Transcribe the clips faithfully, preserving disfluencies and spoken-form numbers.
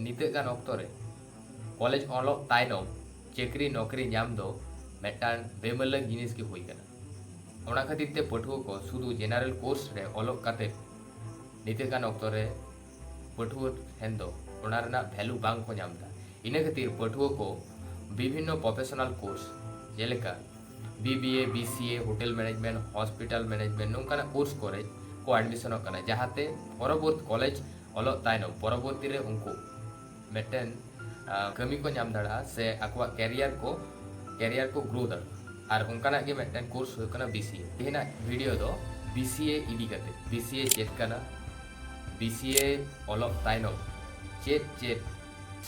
ᱱᱤᱛᱚᱜ ᱜᱟᱱ ᱚᱠᱛᱚ ᱨᱮ ᱠᱚᱞᱮᱡᱽ ᱚᱞᱚᱜ ᱛᱟᱭᱱᱚᱢ ᱪᱟᱹᱠᱨᱤ ᱱᱚᱠᱨᱤ ᱧᱟᱢ ᱫᱚ ᱢᱤᱫᱴᱟᱝ ᱵᱮᱢᱟᱹᱞᱟᱹᱠ ᱡᱤᱱᱤᱥ ᱜᱮ ᱦᱩᱭ ᱠᱟᱱᱟ᱾ ᱚᱱᱟ ᱠᱷᱟᱹᱛᱤᱨ ᱛᱮ ᱯᱟᱹᱴᱷᱩᱣᱟᱹ ᱠᱚ ᱥᱩᱫᱷᱩ ᱡᱮᱱᱟᱨᱮᱞ ᱠᱳᱨᱥ ᱨᱮ ᱚᱞᱚᱜ ᱠᱟᱛᱮ ᱱᱤᱛᱚᱜ ᱜᱟᱱ ᱚᱠᱛᱚ ᱨᱮ ᱯᱟᱹᱴᱷᱩᱣᱟᱹ ᱴᱷᱮᱱ ᱫᱚ ᱚᱱᱟ ᱨᱮᱱᱟᱜ ᱵᱷᱮᱞᱩ ᱵᱟᱝ ᱠᱚ ᱧᱟᱢ ᱮᱫᱟ᱾ ᱤᱱᱟᱹ ᱠᱷᱟᱹᱛᱤᱨ ᱯᱟᱹᱴᱷᱩᱣᱟᱹ ᱠᱚ ᱵᱤᱵᱷᱤᱱᱱᱚ ᱯᱨᱚᱯᱷᱮᱥᱚᱱᱟᱞ ᱠᱳᱨᱥ, ᱡᱮᱞᱮᱠᱟ ᱵᱤ ᱵᱤ ᱮ, ᱵᱤ ᱥᱤ ᱮ, ᱦᱳᱴᱮᱞ ᱢᱮᱱᱮᱡᱽᱢᱮᱱᱴ, ᱦᱚᱥᱯᱤᱴᱟᱞ ᱢᱮᱱᱮᱡᱽᱢᱮᱱᱴ, ᱱᱚᱝᱠᱟᱱᱟᱜ ᱠᱳᱨᱥ ᱠᱚᱨᱮ ᱠᱚ ᱮᱰᱢᱤᱥᱚᱱᱚᱜ ᱠᱟᱱᱟ, ᱡᱟᱦᱟᱸᱛᱮ ᱯᱚᱨᱚᱵᱚᱨᱛᱤ ᱠᱚᱞᱮᱡᱽ ᱚᱞᱚᱜ ᱛᱟᱭᱱᱚᱢ ᱯᱚᱨᱚᱵᱚᱨᱛᱤ ᱨᱮ ᱩᱱᱠᱩ ᱢᱤᱫᱴᱮᱱ ᱟᱸ, ᱠᱟᱹᱢᱤ ᱠᱚ ᱧᱟᱢ ᱫᱟᱲᱮᱭᱟᱜᱼᱟ ᱥᱮ ᱟᱠᱚᱣᱟᱜ ᱠᱮᱨᱤᱭᱟᱨ ᱠᱚ ᱠᱮᱨᱤᱭᱟᱨ ᱠᱚ ᱜᱨᱳ ᱫᱟᱲᱮᱭᱟᱜᱼᱟ᱾ ᱟᱨ ᱚᱱᱠᱟᱱᱟᱜ ᱜᱮ ᱢᱤᱫᱴᱮᱱ ᱠᱳᱨᱥ ᱦᱩᱭᱩᱜ ᱠᱟᱱᱟ ᱵᱤ ᱥᱤ ᱮ᱾ ᱛᱮᱦᱮᱧᱟᱜ ᱵᱷᱤᱰᱤᱭᱳ ᱫᱚ ᱵᱤ ᱥᱤ ᱮ ᱤᱫᱤ ᱠᱟᱛᱮ, ᱵᱤ ᱥᱤ ᱮ ᱪᱮᱫ ᱠᱟᱱᱟ, ᱵᱤ ᱥᱤ ᱮ ᱚᱞᱚᱜ ᱛᱟᱭᱱᱚᱢ ᱪᱮᱫ ᱪᱮᱫ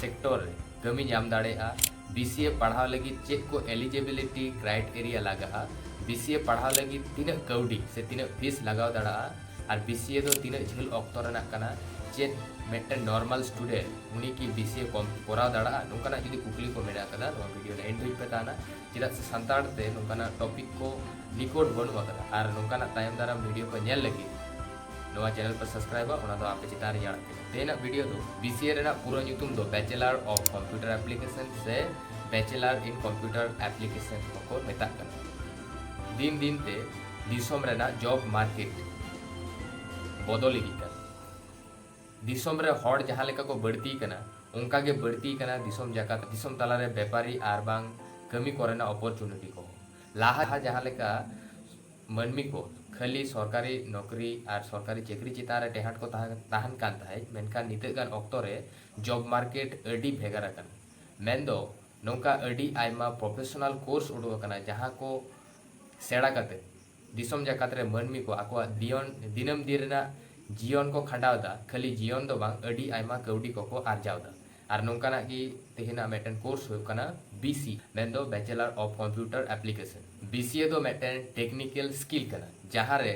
ᱥᱮᱠᱴᱚᱨ ᱨᱮ ᱠᱟᱹᱢᱤ ᱧᱟᱢ ᱫᱟᱲᱮᱭᱟᱜᱼᱟ, ᱵᱤ ᱥᱤ ᱮ ᱯᱟᱲᱦᱟᱣ ᱞᱟᱹᱜᱤᱫ ᱪᱮᱫ ᱠᱚ ᱮᱞᱤᱡᱤᱵᱤᱞᱤᱴᱤ ᱠᱨᱟᱭᱴᱮᱨᱤᱭᱟ ᱞᱟᱜᱟᱜᱼᱟ, ᱵᱤ ᱥᱤ ᱮ ᱯᱟᱲᱦᱟᱣ ᱞᱟᱹᱜᱤᱫ ᱛᱤᱱᱟᱹᱜ ᱠᱟᱹᱣᱰᱤ ᱥᱮ ᱛᱤᱱᱟᱹᱜ ᱯᱷᱤᱥ ᱞᱟᱜᱟᱣ ᱫᱟᱲᱮᱭᱟᱜᱼᱟ, ᱟᱨ ᱵᱤ ᱥᱤ ᱮ ᱫᱚ ᱛᱤᱱᱟᱹᱜ ᱡᱷᱟᱹᱞ ᱚᱠᱛᱚ ᱨᱮᱱᱟᱜ ᱠᱟᱱᱟ, ᱪᱮᱫ ᱢᱤᱫᱴᱮᱱ ᱱᱚᱨᱢᱟᱞ ᱥᱴᱩᱰᱮᱱᱴ ᱩᱱᱤ ᱠᱤ ᱵᱤ ᱥᱤ ᱮ ᱠᱚᱨᱟᱣ ᱫᱟᱲᱮᱭᱟᱜᱼᱟ? ᱱᱚᱝᱠᱟᱱᱟᱜ ᱡᱩᱫᱤ ᱠᱩᱠᱞᱤ ᱠᱚ ᱢᱮᱱᱟᱜ ᱟᱠᱟᱫᱟ, ᱱᱚᱣᱟ ᱵᱷᱤᱰᱤᱭᱳ ᱨᱮ ᱮᱱᱰ ᱫᱷᱟᱹᱵᱤᱡ ᱯᱮ ᱛᱟᱦᱮᱱᱟ, ᱪᱮᱫᱟᱜ ᱥᱮ ᱥᱟᱱᱛᱟᱲ ᱛᱮ ᱱᱚᱝᱠᱟᱱᱟᱜ ᱴᱚᱯᱤᱠ ᱠᱚ ᱨᱮᱠᱚᱨᱰ ᱵᱟᱹᱱᱩᱜ ᱟᱠᱟᱫᱟ᱾ ᱟᱨ ᱱᱚᱝᱠᱟᱱᱟᱜ ᱛᱟᱭᱚᱢ ᱫᱟᱨᱟᱢ ᱵᱷᱤᱰᱤᱭᱳ ᱠᱚ ᱧᱮᱞ ᱞᱟᱹᱜᱤᱫ ᱱᱚᱣᱟ ᱪᱮᱱᱮᱞ ᱯᱮ ᱥᱟᱵᱥᱠᱨᱟᱭᱤᱵᱟ, ᱚᱱᱟ ᱫᱚ ᱟᱯᱮ ᱪᱮᱛᱟᱱ ᱨᱮ ᱟᱲᱟᱜ ᱠᱟᱱᱟ᱾ ᱛᱮᱦᱮᱧᱟᱜ ᱵᱷᱤᱰᱤᱭᱳ ᱫᱚ ᱵᱤ ᱥᱤ ᱮ ᱨᱮᱱᱟᱜ ᱯᱩᱨᱟᱹ ᱧᱩᱛᱩᱢ ᱫᱚ ᱵᱮᱪᱮᱞᱟᱨ ᱚᱯᱷ ᱠᱚᱢᱯᱤᱭᱩᱴᱟᱨ ᱮᱯᱞᱤᱠᱮᱥᱚᱱ ᱥᱮ ᱵᱮᱪᱮᱞᱟᱨ ᱤᱱ ᱠᱚᱢᱯᱤᱭᱩᱴᱟᱨ ᱮᱯᱞᱤᱠᱮᱥᱚᱱ ᱦᱚᱸᱠᱚ ᱢᱮᱛᱟᱜ ᱠᱟᱱᱟ᱾ ᱫᱤᱱ ᱫᱤᱱ ᱛᱮ ᱫᱤᱥᱚᱢ ᱨᱮᱱᱟᱜ ᱡᱚᱵ ᱢᱟᱨᱠᱮᱴ ᱵᱚᱫᱚᱞ ᱤᱫᱤᱜ ᱠᱟᱱᱟ᱾ ᱫᱤᱥᱚᱢ ᱨᱮ ᱦᱚᱲ ᱡᱟᱦᱟᱸ ᱞᱮᱠᱟ ᱠᱚ ᱵᱟᱹᱲᱛᱤ ᱠᱟᱱᱟ, ᱚᱱᱠᱟ ᱜᱮ ᱵᱟᱹᱲᱛᱤ ᱠᱟᱱᱟ ᱫᱤᱥᱚᱢ ᱡᱟᱠᱟᱛ, ᱫᱤᱥᱚᱢ ᱛᱟᱞᱟᱨᱮ ᱵᱮᱯᱟᱨᱤ ᱟᱨ ᱵᱟᱝ ᱠᱟᱹᱢᱤ ᱠᱚᱨᱮᱱᱟᱜ ᱚᱯᱚᱨᱪᱩᱱᱤᱴᱤ ᱠᱚ᱾ ᱞᱟᱦᱟ ᱡᱟᱦᱟᱸ ᱞᱮᱠᱟ ᱢᱟᱹᱱᱢᱤ ᱠᱚ ᱠᱷᱟᱹᱞᱤ ᱥᱚᱨᱠᱟᱨᱤ ᱱᱚᱠᱨᱤ ᱟᱨ ᱥᱚᱨᱠᱟᱨᱤ ᱪᱟᱹᱠᱨᱤ ᱪᱮᱛᱟᱱ ᱨᱮ ᱴᱮᱦᱟᱴ ᱠᱚ ᱛᱟᱦᱮᱸ, ᱛᱟᱦᱮᱱ ᱠᱟᱱ ᱛᱟᱦᱮᱸᱫ, ᱢᱮᱱᱠᱷᱟᱱ ᱱᱤᱛᱚᱜ ᱜᱟᱱ ᱚᱠᱛᱚ ᱨᱮ ᱡᱚᱵ ᱢᱟᱨᱠᱮᱴ ᱟᱹᱰᱤ ᱵᱷᱮᱜᱟᱨ ᱟᱠᱟᱱᱟ᱾ ᱢᱮᱱᱫᱚ ᱱᱚᱝᱠᱟ ᱟᱹᱰᱤ ᱟᱭᱢᱟ ᱯᱨᱚᱯᱷᱮᱥᱚᱱᱟᱞ ᱠᱳᱨᱥ ᱩᱰᱩᱠ ᱟᱠᱟᱱᱟ, ᱡᱟᱦᱟᱸ ᱠᱚ ᱥᱮᱬᱟ ᱠᱟᱛᱮ ᱫᱤᱥᱚᱢ ᱡᱟᱠᱟᱛ ᱨᱮ ᱢᱟᱹᱱᱢᱤ ᱠᱚ ᱟᱠᱚᱣᱟᱜ ᱫᱤᱭᱚᱱ, ᱫᱤᱱᱟᱹᱢ ᱫᱤᱱ ᱨᱮᱱᱟᱜ ᱡᱤᱭᱚᱱ ᱠᱚ ᱠᱷᱟᱸᱰᱟᱣ ᱮᱫᱟ᱾ ᱠᱷᱟᱹᱞᱤ ᱡᱤᱭᱚᱱ ᱫᱚ ᱵᱟᱝ, ᱟᱹᱰᱤ ᱟᱭᱢᱟ ᱠᱟᱹᱣᱰᱤ ᱠᱚᱠᱚ ᱟᱨᱡᱟᱣ ᱮᱫᱟ᱾ ᱟᱨ ᱱᱚᱝᱠᱟᱱᱟᱜ ᱜᱮ ᱛᱮᱦᱮᱧᱟᱜ ᱢᱤᱫᱴᱮᱱ ᱠᱳᱨᱥ ᱦᱩᱭᱩᱜ ᱠᱟᱱᱟ ᱵᱤ ᱥᱤ, ᱢᱮᱱᱫᱚ bachelor of computer application. B C A ᱫᱚ ᱢᱤᱫᱴᱮᱱ ᱴᱮᱠᱱᱤᱠᱮᱞ ᱥᱠᱤᱞ ᱠᱟᱱᱟ, ᱡᱟᱦᱟᱸ ᱨᱮ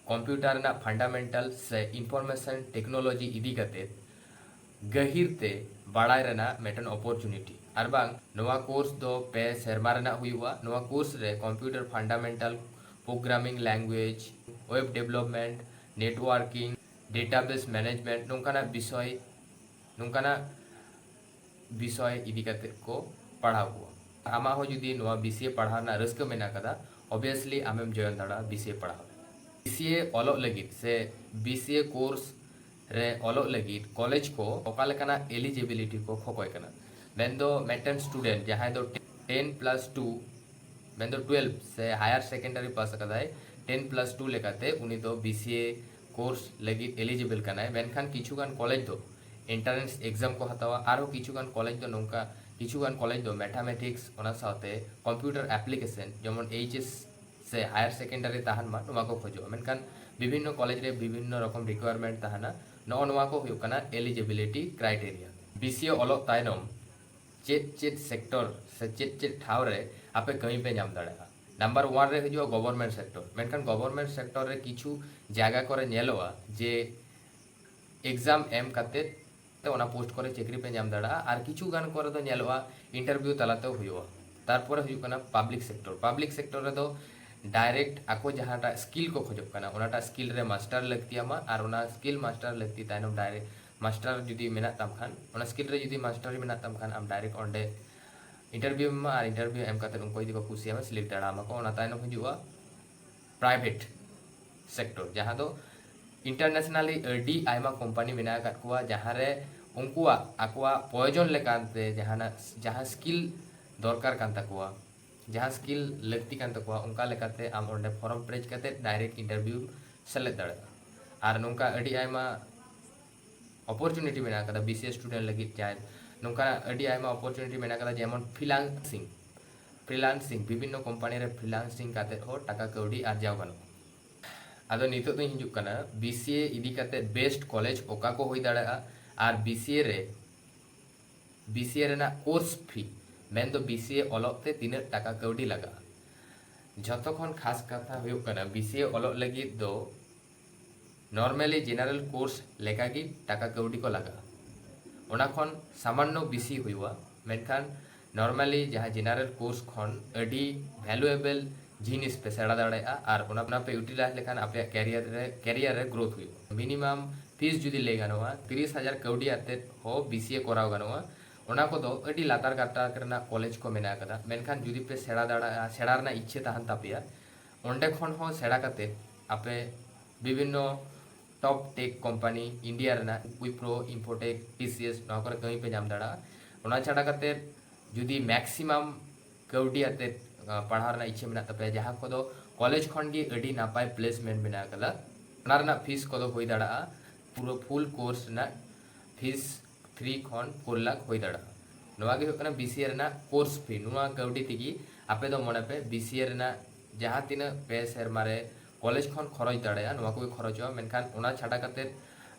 ᱠᱚᱢᱯᱤᱭᱩᱴᱟᱨ ᱨᱮᱱᱟᱜ ᱯᱷᱟᱱᱰᱟᱢᱮᱱᱴᱟᱞ ᱥᱮ ᱤᱱᱯᱷᱚᱨᱢᱮᱥᱚᱱ ᱴᱮᱠᱱᱳᱞᱚᱡᱤ ᱤᱫᱤ ᱠᱟᱛᱮ ᱜᱟᱹᱦᱤᱨ ᱛᱮ ᱵᱟᱲᱟᱭ ᱨᱮᱱᱟᱜ ᱢᱤᱫᱴᱮᱱ ᱚᱯᱚᱨᱪᱩᱱᱤᱴᱤ᱾ ᱟᱨ ᱵᱟᱝ, ᱱᱚᱣᱟ ᱠᱳᱨᱥ ᱫᱚ ᱯᱮ ᱥᱮᱨᱢᱟ ᱨᱮᱱᱟᱜ ᱦᱩᱭᱩᱜᱼᱟ᱾ ᱱᱚᱣᱟ ᱠᱳᱨᱥ ᱨᱮ computer fundamental, programming language, web development, networking, database management, ᱱᱚᱝᱠᱟᱱᱟᱜ ᱵᱤᱥᱚᱭ ᱱᱚᱝᱠᱟᱱᱟᱜ ᱵᱤᱥᱚᱭ ᱤᱫᱤ ᱠᱟᱛᱮ ᱠᱚ ᱯᱟᱲᱦᱟᱣ ᱠᱚᱣᱟ᱾ ᱟᱢᱟᱜ ᱦᱚᱸ ᱡᱩᱫᱤ ᱱᱚᱣᱟ ᱵᱤᱥᱤᱮ ᱯᱟᱲᱦᱟᱣ ᱨᱮᱱᱟᱜ ᱨᱟᱹᱥᱠᱟᱹ ᱢᱮᱱᱟᱜ ᱟᱠᱟᱫᱟ, obviously ᱟᱢᱮᱢ join ᱫᱟᱲᱮᱭᱟᱜᱼᱟ ᱵᱤᱥᱤᱮ ᱯᱟᱲᱦᱟᱣ᱾ ᱵᱤᱥᱤᱮ ᱚᱞᱚᱜ ᱞᱟᱹᱜᱤᱫ ᱥᱮ ᱵᱤᱥᱤᱮ course ᱨᱮ ᱚᱞᱚᱜ ᱞᱟᱹᱜᱤᱫ ᱠᱚᱞᱮᱡᱽ ᱠᱚ ᱚᱠᱟ ᱞᱮᱠᱟᱱᱟᱜ eligibility ᱠᱚ ᱠᱷᱚᱠᱚᱭ ᱠᱟᱱᱟ? ᱢᱮᱱᱫᱚ ᱢᱤᱫᱴᱮᱱ student ᱡᱟᱦᱟᱸᱭ ᱫᱚ ten plus two, ᱢᱮᱱᱫᱚ twelve ᱥᱮ higher secondary pass ᱟᱠᱟᱫᱟᱭ, ten plus two ᱞᱮᱠᱟᱛᱮ ᱩᱱᱤ ᱫᱚ ᱵᱤᱥᱤᱮ course ᱞᱟᱹᱜᱤᱫ eligible ᱠᱟᱱᱟᱭ᱾ ᱢᱮᱱᱠᱷᱟᱱ ᱠᱤᱪᱷᱩᱜᱟᱱ ᱠᱚᱞᱮᱡᱽ ᱫᱚ entrance exam ᱠᱚ ᱦᱟᱛᱟᱣᱟ, ᱟᱨᱦᱚᱸ ᱠᱤᱪᱷᱩᱜᱟᱱ ᱠᱚᱞᱮᱡᱽ ᱫᱚ ᱱᱚᱝᱠᱟ, ᱠᱤᱪᱷᱩᱜᱟᱱ ᱠᱚᱞᱮᱡᱽ ᱫᱚ mathematics, ᱚᱱᱟ ᱥᱟᱶᱛᱮ computer application, ᱡᱮᱢᱚᱱ ᱮᱭᱤᱪ ᱮᱥ ᱥᱮ higher secondary ᱛᱟᱦᱮᱱ ᱢᱟ, ᱱᱚᱣᱟ ᱠᱚ ᱠᱷᱚᱡᱚᱜᱼᱟ᱾ ᱢᱮᱱᱠᱷᱟᱱ ᱵᱤᱵᱷᱤᱱᱱᱚ ᱠᱚᱞᱮᱡᱽ ᱨᱮ ᱵᱤᱵᱷᱤᱱᱱᱚ ᱨᱚᱠᱚᱢ requirement ᱛᱟᱦᱮᱱᱟ᱾ ᱱᱚᱜᱼᱚ ᱱᱚᱣᱟ ᱠᱚ ᱦᱩᱭᱩᱜ ᱠᱟᱱᱟ eligibility criteria᱾ ᱵᱤᱥᱤᱮ ᱚᱞᱚᱜ ᱛᱟᱭᱱᱚᱢ ᱪᱮᱫ ᱪᱮᱫ sector ᱥᱮ ᱪᱮᱫ ᱪᱮᱫ ᱴᱷᱟᱶ ᱨᱮ ᱟᱯᱮ ᱠᱟᱹᱢᱤ ᱯᱮ ᱧᱟᱢ ᱫᱟᱲᱮᱭᱟᱜᱼᱟ? ᱱᱟᱢᱵᱟᱨ ᱳᱣᱟᱱ ᱨᱮ ᱦᱤᱡᱩᱜᱼᱟ government sector᱾ ᱢᱮᱱᱠᱷᱟᱱ government sector ᱨᱮ ᱠᱤᱪᱷᱩ ᱡᱟᱭᱜᱟ ᱠᱚᱨᱮ ᱧᱮᱞᱚᱜᱼᱟ ᱡᱮ exam ᱮᱢ ᱠᱟᱛᱮ ᱛᱮ ᱚᱱᱟ post ᱠᱚᱨᱮ ᱪᱟᱹᱠᱨᱤ ᱯᱮ ᱧᱟᱢ ᱫᱟᱲᱮᱭᱟᱜᱼᱟ, ᱟᱨ ᱠᱤᱪᱷᱩ ᱜᱟᱱ ᱠᱚᱨᱮ ᱫᱚ ᱧᱮᱞᱚᱜᱼᱟ interview ᱛᱟᱞᱟᱛᱮ ᱦᱩᱭᱩᱜᱼᱟ᱾ ᱛᱟᱨᱯᱚᱨᱮ ᱦᱩᱭᱩᱜ ᱠᱟᱱᱟ public sector᱾ Public sector ᱨᱮᱫᱚ direct ᱟᱠᱚ ᱡᱟᱦᱟᱸᱴᱟᱜ skill ᱠᱚ ᱠᱷᱚᱡᱚᱜ ᱠᱟᱱᱟ, ᱚᱱᱟᱴᱟᱜ skill ᱨᱮ master ᱞᱟᱹᱠᱛᱤ ᱟᱢᱟ, ᱟᱨ ᱚᱱᱟ skill master ᱞᱟᱹᱠᱛᱤ ᱛᱟᱭᱱᱚᱢ direct master ᱡᱩᱫᱤ ᱢᱮᱱᱟᱜ ᱛᱟᱢ ᱠᱷᱟᱱ, ᱚᱱᱟ skill ᱨᱮ ᱡᱩᱫᱤ mastery ᱢᱮᱱᱟᱜ ᱛᱟᱢ ᱠᱷᱟᱱ, ᱟᱢ direct ᱚᱸᱰᱮ interview ᱮᱢ ᱮᱢᱟ, ᱟᱨ interview ᱮᱢ ᱠᱟᱛᱮ ᱩᱱᱠᱩ ᱡᱩᱫᱤ ᱠᱚ ᱠᱩᱥᱤᱭᱟᱢᱟ, select ᱫᱟᱲᱮᱭᱟᱢᱟ ᱠᱚ᱾ ᱚᱱᱟ ᱛᱟᱭᱱᱚᱢ ᱦᱤᱡᱩᱜᱼᱟ private sector, ᱡᱟᱦᱟᱸ ᱫᱚ internationally ᱟᱹᱰᱤ ᱟᱭᱢᱟ company ᱢᱮᱱᱟᱜ ᱟᱠᱟᱫ ᱠᱚᱣᱟ, ᱡᱟᱦᱟᱸ ᱨᱮ ᱩᱱᱠᱩᱣᱟᱜ ᱟᱠᱚᱣᱟᱜ ᱯᱨᱚᱭᱳᱡᱚᱱ ᱞᱮᱠᱟᱛᱮ ᱡᱟᱦᱟᱱᱟᱜ, ᱡᱟᱦᱟᱸ skill ᱫᱚᱨᱠᱟᱨ ᱠᱟᱱ ᱛᱟᱠᱚᱣᱟ, ᱡᱟᱦᱟᱸ skill ᱞᱟᱹᱠᱛᱤ ᱠᱟᱱ ᱛᱟᱠᱚᱣᱟ, ᱚᱱᱠᱟ ᱞᱮᱠᱟᱛᱮ ᱟᱢ ᱚᱸᱰᱮ form ᱯᱮᱨᱮᱡ ᱠᱟᱛᱮ direct interview ᱥᱮᱞᱮᱫ ᱫᱟᱲᱮᱭᱟᱜᱼᱟ᱾ ᱟᱨ ᱱᱚᱝᱠᱟ ᱟᱹᱰᱤ ᱟᱭᱢᱟ opportunity ᱢᱮᱱᱟᱜ ᱟᱠᱟᱫᱟ ᱵᱤᱥᱤᱮ student ᱞᱟᱹᱜᱤᱫ᱾ ᱡᱟᱦᱟᱸᱭ ᱱᱚᱝᱠᱟ ᱟᱹᱰᱤ ᱟᱭᱢᱟ opportunity ᱢᱮᱱᱟᱜ ᱟᱠᱟᱫᱟ, ᱡᱮᱢᱚᱱ freelancing, freelancing, ᱵᱤᱵᱷᱤᱱᱱᱚ company ᱨᱮ freelancing ᱠᱟᱛᱮ ᱦᱚᱸ ᱴᱟᱠᱟ ᱠᱟᱹᱣᱰᱤ ᱟᱨᱡᱟᱣ ᱜᱟᱱᱚᱜᱼᱟ᱾ ᱟᱫᱚ ᱱᱤᱛᱚᱜ ᱫᱚᱧ ᱦᱤᱡᱩᱜ ᱠᱟᱱᱟ ᱵᱤᱥᱤᱮ ᱤᱫᱤ ᱠᱟᱛᱮ best ᱠᱚᱞᱮᱡᱽ ᱚᱠᱟ ᱠᱚ ᱦᱩᱭ ᱫᱟᱲᱮᱭᱟᱜᱼᱟ, ᱟᱨ ᱵᱤᱥᱤᱮ ᱨᱮ, ᱵᱤᱥᱤᱮ ᱨᱮᱱᱟᱜ course fee, ᱢᱮᱱᱫᱚ ᱵᱤᱥᱤᱮ ᱚᱞᱚᱜ ᱛᱮ ᱛᱤᱱᱟᱹᱜ ᱴᱟᱠᱟ ᱠᱟᱹᱣᱰᱤ ᱞᱟᱜᱟᱜᱼᱟ᱾ ᱡᱷᱚᱛᱚ ᱠᱷᱚᱱ ᱠᱷᱟᱥ ᱠᱟᱛᱷᱟ ᱦᱩᱭᱩᱜ ᱠᱟᱱᱟ, ᱵᱤᱥᱤᱮ ᱚᱞᱚᱜ ᱞᱟᱹᱜᱤᱫ ᱫᱚ normally general course ᱞᱮᱠᱟᱜᱮ ᱴᱟᱠᱟ ᱠᱟᱹᱣᱰᱤ ᱠᱚ ᱞᱟᱜᱟᱜᱼᱟ᱾ ᱚᱱᱟ ᱠᱷᱚᱱ ᱥᱟᱢᱟᱱᱱᱚ ᱵᱮᱥᱤ ᱦᱩᱭᱩᱜᱼᱟ, ᱢᱮᱱᱠᱷᱟᱱ normally ᱡᱟᱦᱟᱸ general course ᱠᱷᱚᱱ ᱟᱹᱰᱤ valuable ᱡᱤᱱᱤᱥ ᱯᱮ ᱥᱮᱬᱟ ᱫᱟᱲᱮᱭᱟᱜᱼᱟ, ᱟᱨ ᱚᱱᱟ, ᱚᱱᱟ ᱯᱮ utilize ᱞᱮᱠᱷᱟᱱ ᱟᱯᱮᱭᱟᱜ career ᱨᱮ, career ᱨᱮ growth ᱦᱩᱭᱩᱜᱼᱟ᱾ Minimum ᱯᱷᱤᱥ ᱡᱩᱫᱤ ᱞᱟᱹᱭ ᱜᱟᱱᱚᱜᱼᱟ, ᱛᱤᱨᱤᱥ ᱦᱟᱡᱟᱨ ᱠᱟᱹᱣᱰᱤ ᱟᱛᱮᱫ ᱦᱚᱸ ᱵᱤᱥᱤᱮ ᱠᱚᱨᱟᱣ ᱜᱟᱱᱚᱜᱼᱟ᱾ ᱚᱱᱟ ᱠᱚᱫᱚ ᱟᱹᱰᱤ ᱞᱟᱛᱟᱨ ᱜᱟᱛᱟᱠ ᱨᱮᱱᱟᱜ ᱠᱚᱞᱮᱡᱽ ᱠᱚ ᱢᱮᱱᱟᱜ ᱟᱠᱟᱫᱟ, ᱢᱮᱱᱠᱷᱟᱱ ᱡᱩᱫᱤ ᱯᱮ ᱥᱮᱬᱟ ᱫᱟᱲᱮᱭᱟᱜᱼᱟ, ᱥᱮᱬᱟ ᱨᱮᱱᱟᱜ ᱤᱪᱪᱷᱟᱹ ᱛᱟᱦᱮᱱ ᱛᱟᱯᱮᱭᱟ, ᱚᱸᱰᱮ ᱠᱷᱚᱱ ᱦᱚᱸ ᱥᱮᱬᱟ ᱠᱟᱛᱮᱫ ᱟᱯᱮ ᱵᱤᱵᱷᱤᱱᱱᱚ ᱴᱚᱯ ᱴᱮᱠ ᱠᱳᱢᱯᱟᱱᱤ ᱤᱱᱰᱤᱭᱟ ᱨᱮᱱᱟᱜ ᱩᱭᱯᱨᱳ, ᱤᱱᱯᱷᱳᱴᱮᱠ, ᱴᱤᱥᱤᱮᱥ, ᱱᱚᱣᱟ ᱠᱚᱨᱮ ᱠᱟᱹᱢᱤ ᱯᱮ ᱧᱟᱢ ᱫᱟᱲᱮᱭᱟᱜᱼᱟ᱾ ᱚᱱᱟ ᱪᱷᱟᱰᱟ ᱠᱟᱛᱮᱫ ᱡᱩᱫᱤ ᱢᱮᱠᱥᱤᱢᱟᱢ ᱠᱟᱹᱣᱰᱤ ᱟᱛᱮᱫ ᱯᱟᱲᱦᱟᱣ ᱨᱮᱱᱟᱜ ᱤᱪᱪᱷᱟᱹ ᱢᱮᱱᱟᱜ ᱛᱟᱯᱮᱭᱟ, ᱡᱟᱦᱟᱸ ᱠᱚᱫᱚ ᱠᱚᱞᱮᱡᱽ ᱠᱷᱚᱱ ᱜᱮ ᱟᱹᱰᱤ ᱱᱟᱯᱟᱭ ᱯᱞᱮᱥᱢᱮᱱᱴ ᱢᱮᱱᱟᱜ ᱟᱠᱟᱫᱟ, ᱚᱱᱟ ᱨᱮᱱᱟᱜ ᱯᱷᱤᱥ ᱠᱚᱫᱚ ᱦᱩᱭ ᱫᱟᱲᱮᱭᱟᱜᱼᱟ ᱯᱩᱨᱟᱹ ᱯᱷᱩᱞ ᱠᱳᱨᱥ ᱨᱮᱱᱟᱜ ᱯᱷᱤᱥ ᱛᱷᱨᱤ ᱠᱷᱚᱱ ᱯᱷᱳᱨ ᱞᱟᱠᱷ ᱦᱩᱭ ᱫᱟᱲᱮᱭᱟᱜᱼᱟ᱾ ᱱᱚᱣᱟ ᱜᱮ ᱦᱩᱭᱩᱜ ᱠᱟᱱᱟ ᱵᱤᱥᱤᱮ ᱨᱮᱱᱟᱜ ᱠᱳᱨᱥ ᱯᱷᱤ᱾ ᱱᱚᱣᱟ ᱠᱟᱹᱣᱰᱤ ᱛᱮᱜᱮ ᱟᱯᱮ ᱫᱚ ᱢᱚᱱᱮ ᱯᱮ ᱵᱤᱥᱤᱮ ᱨᱮᱱᱟᱜ ᱡᱟᱦᱟᱸ ᱛᱤᱱᱟᱹᱜ ᱯᱮ ᱥᱮᱨᱢᱟ ᱨᱮ ᱠᱚᱞᱮᱡᱽ ᱠᱷᱚᱱ ᱠᱷᱚᱨᱚᱪ ᱫᱟᱲᱮᱭᱟᱜᱼᱟ, ᱱᱚᱣᱟ ᱠᱚᱜᱮ ᱠᱷᱚᱨᱚᱪᱚᱜᱼᱟ᱾ ᱢᱮᱱᱠᱷᱟᱱ ᱚᱱᱟ ᱪᱷᱟᱰᱟ ᱠᱟᱛᱮᱫ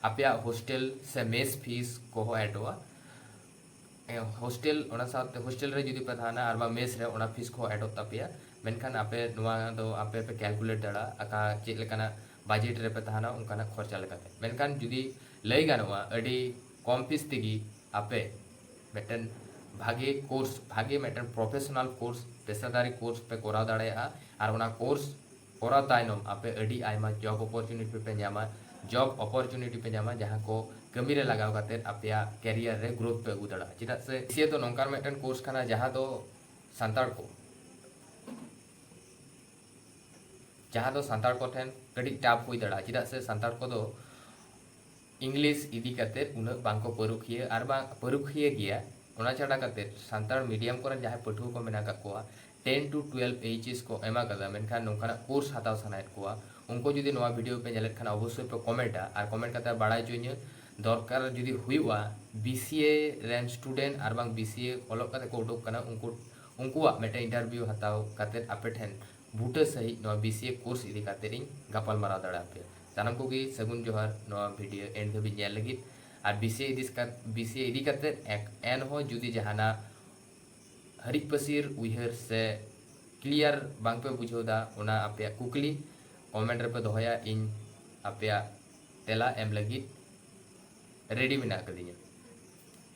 ᱟᱯᱮᱭᱟᱜ ᱦᱳᱥᱴᱮᱞ ᱥᱮ ᱢᱮᱥ ᱯᱷᱤᱥ ᱠᱚᱦᱚᱸ ᱮᱰᱚᱜᱼᱟ᱾ ᱦᱳᱥᱴᱮᱞ, ᱚᱱᱟ ᱥᱟᱶᱛᱮ ᱦᱳᱥᱴᱮᱞ ᱨᱮ ᱡᱩᱫᱤ ᱯᱮ ᱛᱟᱦᱮᱱᱟ ᱟᱨ ᱵᱟᱝ ᱢᱮᱥ ᱨᱮ, ᱚᱱᱟ ᱯᱷᱤᱥ ᱠᱚᱦᱚᱸ ᱮᱰᱚᱜ ᱛᱟᱯᱮᱭᱟ᱾ ᱢᱮᱱᱠᱷᱟᱱ ᱟᱯᱮ ᱱᱚᱣᱟ ᱫᱚ ᱟᱯᱮ ᱯᱮ ᱠᱮᱞᱠᱩᱞᱮᱴ ᱫᱟᱲᱮᱭᱟᱜᱼᱟ, ᱚᱠᱟ ᱪᱮᱫ ᱞᱮᱠᱟᱱᱟᱜ ᱵᱟᱡᱮᱴ ᱨᱮᱯᱮ ᱛᱟᱦᱮᱱᱟ, ᱚᱱᱠᱟᱱᱟᱜ ᱠᱷᱚᱨᱪᱟ ᱞᱮᱠᱟᱛᱮ᱾ ᱢᱮᱱᱠᱷᱟᱱ ᱡᱩᱫᱤ ᱞᱟᱹᱭ ᱜᱟᱱᱚᱜᱼᱟ, ᱟᱹᱰᱤ ᱠᱚᱢ ᱯᱷᱤᱥ ᱛᱮᱜᱮ ᱟᱯᱮ ᱢᱤᱫᱴᱮᱱ ᱵᱷᱟᱜᱮ ᱠᱳᱨᱥ, ᱵᱷᱟᱜᱮ ᱢᱤᱫᱴᱮᱱ ᱯᱨᱚᱯᱷᱮᱥᱚᱱᱟᱞ ᱠᱳᱨᱥ, ᱯᱮᱥᱟᱫᱟᱨᱤ ᱠᱳᱨᱥ ᱯᱮ ᱠᱚᱨᱟᱣ ᱫᱟᱲᱮᱭᱟᱜᱼᱟ᱾ ᱟᱨ ᱚᱱᱟ ᱠᱳᱨᱥ ᱠᱚᱨᱟᱣ ᱛᱟᱭᱱᱚᱢ ᱟᱯᱮ ᱟᱹᱰᱤ ᱟᱭᱢᱟ ᱡᱚᱵ ᱚᱯᱚᱨᱪᱩᱱᱤᱴᱤ ᱯᱮ ᱧᱟᱢᱟ, ᱡᱚᱵ ᱚᱯᱚᱨᱪᱩᱱᱤᱴᱤ ᱯᱮ ᱧᱟᱢᱟ, ᱡᱟᱦᱟᱸ ᱠᱚ ᱠᱟᱹᱢᱤ ᱨᱮ ᱞᱟᱜᱟᱣ ᱠᱟᱛᱮ ᱟᱯᱮᱭᱟᱜ ᱠᱮᱨᱤᱭᱟᱨ ᱨᱮ ᱜᱨᱳᱛᱷ ᱯᱮ ᱟᱹᱜᱩ ᱫᱟᱲᱮᱭᱟᱜᱼᱟ᱾ ᱪᱮᱫᱟᱜ ᱥᱮ ᱵᱤᱥᱤᱮ ᱫᱚ ᱱᱚᱝᱠᱟᱱ ᱢᱤᱫᱴᱮᱱ ᱠᱳᱨᱥ ᱠᱟᱱᱟ, ᱡᱟᱦᱟᱸ ᱫᱚ ᱥᱟᱱᱛᱟᱲ ᱠᱚ, ᱡᱟᱦᱟᱸ ᱫᱚ ᱥᱟᱱᱛᱟᱲ ᱠᱚ ᱴᱷᱮᱱ ᱠᱟᱹᱴᱤᱡ ᱴᱟᱯ ᱦᱩᱭ ᱫᱟᱲᱮᱭᱟᱜᱼᱟ᱾ ᱪᱮᱫᱟᱜ ᱥᱮ ᱥᱟᱱᱛᱟᱲ ᱠᱚᱫᱚ ᱤᱝᱞᱤᱥ ᱤᱫᱤ ᱠᱟᱛᱮ ᱩᱱᱟᱹᱜ ᱵᱟᱝᱠᱚ ᱯᱟᱹᱨᱩᱠᱷᱤᱭᱟᱹ ᱟᱨ ᱵᱟᱝ ᱯᱟᱹᱨᱩᱠᱷᱤᱭᱟᱹ ᱜᱮᱭᱟ᱾ ᱚᱱᱟ ᱪᱷᱟᱰᱟ ᱠᱟᱛᱮ ᱥᱟᱱᱛᱟᱲ ᱢᱤᱰᱤᱭᱟᱢ ᱠᱚᱨᱮᱱ ᱡᱟᱦᱟᱸᱭ ᱯᱟᱹᱴᱷᱩᱣᱟᱹ ᱠᱚ ᱢᱮᱱᱟᱜ ᱟᱠᱟᱫ ᱠᱚᱣᱟ, ᱴᱮᱱ ᱴᱩ ᱴᱩᱭᱮᱞᱵᱷ ᱮᱭᱤᱪ ᱮᱥ ᱠᱚ ᱮᱢ ᱟᱠᱟᱫᱟ, ᱢᱮᱱᱠᱷᱟᱱ ᱱᱚᱝᱠᱟᱱᱟᱜ ᱠᱳᱨᱥ ᱦᱟᱛᱟᱣ ᱥᱟᱱᱟᱭᱮᱫ ᱠᱚᱣᱟ, ᱩᱱᱠᱩ ᱡᱩᱫᱤ ᱱᱚᱣᱟ ᱵᱷᱤᱰᱤᱭᱳ ᱯᱮ ᱧᱮᱞᱮᱫ ᱠᱷᱟᱱ ᱚᱵᱚᱥᱥᱳᱭ ᱯᱮ ᱠᱚᱢᱮᱱᱴᱟ᱾ ᱟᱨ ᱠᱚᱢᱮᱱᱴ ᱠᱟᱛᱮ ᱵᱟᱲᱟᱭ ᱦᱚᱪᱚᱧᱟ, ᱫᱚᱨᱠᱟᱨ ᱡᱩᱫᱤ ᱦᱩᱭᱩᱜᱼᱟ ᱵᱤᱥᱤᱮ ᱨᱮᱱ ᱥᱴᱩᱰᱮᱱᱴ ᱟᱨ ᱵᱟᱝ ᱵᱤᱥᱤᱮ ᱚᱞᱚᱜ ᱠᱟᱛᱮ ᱠᱚ ᱩᱰᱩᱠ ᱠᱟᱱᱟ, ᱩᱱᱠᱩ, ᱩᱱᱠᱩᱣᱟᱜ ᱢᱤᱫᱴᱮᱱ ᱤᱱᱴᱟᱨᱵᱷᱤᱭᱩ ᱦᱟᱛᱟᱣ ᱠᱟᱛᱮ ᱟᱯᱮ ᱴᱷᱮᱱ ᱵᱩᱴᱟᱹ ᱥᱟᱺᱦᱤᱡ ᱱᱚᱣᱟ ᱵᱤᱥᱤᱮ ᱠᱳᱨᱥ ᱤᱫᱤ ᱠᱟᱛᱮ ᱤᱧ ᱜᱟᱯᱟᱞ ᱢᱟᱨᱟᱣ ᱫᱟᱲᱮ ᱟᱯᱮᱭᱟ᱾ ᱥᱟᱱᱟᱢ ᱠᱚᱜᱮ ᱥᱟᱹᱜᱩᱱ ᱡᱚᱦᱟᱨ᱾ ᱱᱚᱣᱟ ᱵᱷᱤᱰᱤᱭᱳ ᱮᱱᱰ ᱫᱷᱟᱹᱵᱤᱡ ᱧᱮᱞ ᱞᱟᱹᱜᱤᱫ᱾ ᱟᱨ ᱵᱤᱥᱤᱮ ᱤᱫᱤ ᱠᱟᱛ-, ᱵᱤᱥᱤᱮ ᱤᱫᱤ ᱠᱟᱛᱮ ᱮᱠ-, ᱮᱱᱦᱚᱸ ᱡᱩᱫᱤ ᱡᱟᱦᱟᱱᱟᱜ ᱦᱟᱹᱨᱤᱡ ᱯᱟᱹᱥᱤᱨ ᱩᱭᱦᱟᱹᱨ ᱥᱮ ᱠᱞᱤᱭᱟᱨ ᱵᱟᱝᱯᱮ ᱵᱩᱡᱷᱟᱹᱣ ᱮᱫᱟ, ᱚᱱᱟ ᱟᱯᱮᱭᱟᱜ ᱠᱩᱠᱞᱤ ᱠᱚᱢᱮᱱᱴ ᱨᱮᱯᱮ ᱫᱚᱦᱚᱭᱟ, ᱤᱧ ᱟᱯᱮᱭᱟᱜ ᱛᱮᱞᱟ ᱮᱢ ᱞᱟᱹᱜᱤᱫ ᱨᱮᱰᱤ ᱢᱮᱱᱟᱜ ᱟᱠᱟᱫᱤᱧᱟ᱾